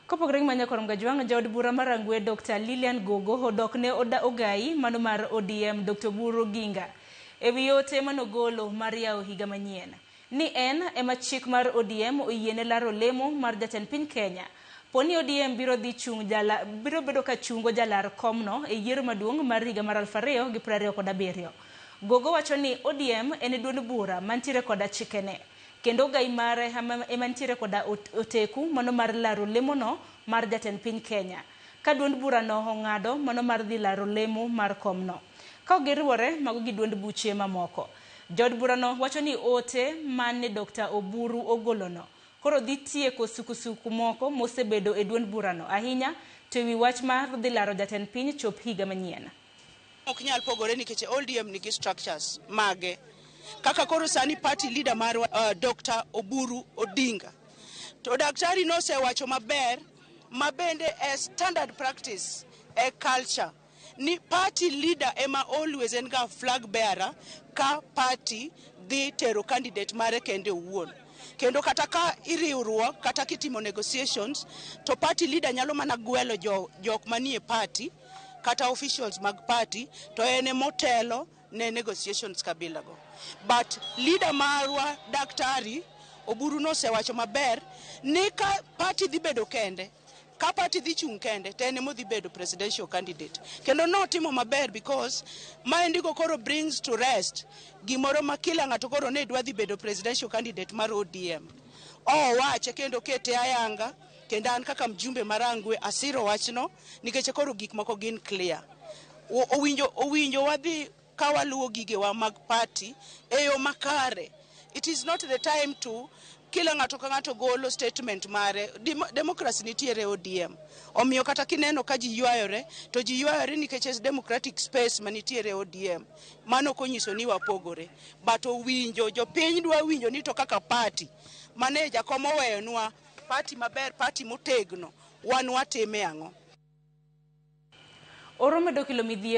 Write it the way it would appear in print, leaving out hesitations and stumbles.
Kopogore gi manya kor Mgajwang', jaod bura mar Rangwe Dr. Lilian Gogo odok ne ogai mano mar ODM Dr. Oburu Oginga ewi ote manogolo mar yawo higa manyien. Ni en ema chik mar ODM oyiene laro lemo mar jatend piny Kenya. Poni ODM biro dhi chung jala, biro bedo ka chungo jalar komno e yiero maduong' mar higa mar 2027. Gogo wacho ni ODM en duond bura mantiere koda chikene. Kendo ogai mare ema nitiere koda oteku mano mar laro lemono mar jatend piny Kenya. Ka duond burano ong'ado mano mar dhi laro lemo mar komno. Ka ok giriwore mago gi duond buche mamoko. Jaod burano wacho ni ote mane Dr. Oburu ogolono koro dhi tieko sukusuku moko mosebedo e duond burano ahinya to ewi wach mar dhi laro jatend piny chop higa manyien. Ok nyal pogore nikech ODM nigi structures mage. Kaka koro sani party leader marwa Dr. Oburu Odinga. To daktari nosewacho maber ma bende e standard practice e culture ni party leader ema always en ga flag bearer ka party dhi tero candidate mare kende owuon. Kendo kata ka iriwruok kata kitimo negotiations to party leader nyalo mana gwelo jok manie party kata officials mag party to en emotelo ne negotiations kabila go. But leader marwa daktari Oburu nosewacho maber ni ka party dhi bedo kende, ka party dhi chung' kende to en emodhi bedo presidential candidate. Kendo notimo maber because maendigo koro brings to rest gimoro ma kila ng'ato koro ne dwa dhi bedo presidential candidate mar ODM. Owache kendo kete ayanga kendo an kaka mjumbe mar Rangwe asiro wachno nikech koro gik moko gin clear. Owinjo wadhi ka waluwo gigewa mag party e yo makare. It is not the time to kila ng'ato ka ng'ato golo statement mare. Democracy nitiere ODM. Omiyo kata kineno ka ji ywayore, to ji ywayore nikech es democratic space manitiere ODM. Mano ok onyiso ni wapogore. But owinjo, jopiny dwa winjo ni to kaka party, mane jakom oweyonwa, party maber, party motegno, wan watime ang'o? Oro medo kelo midhiero.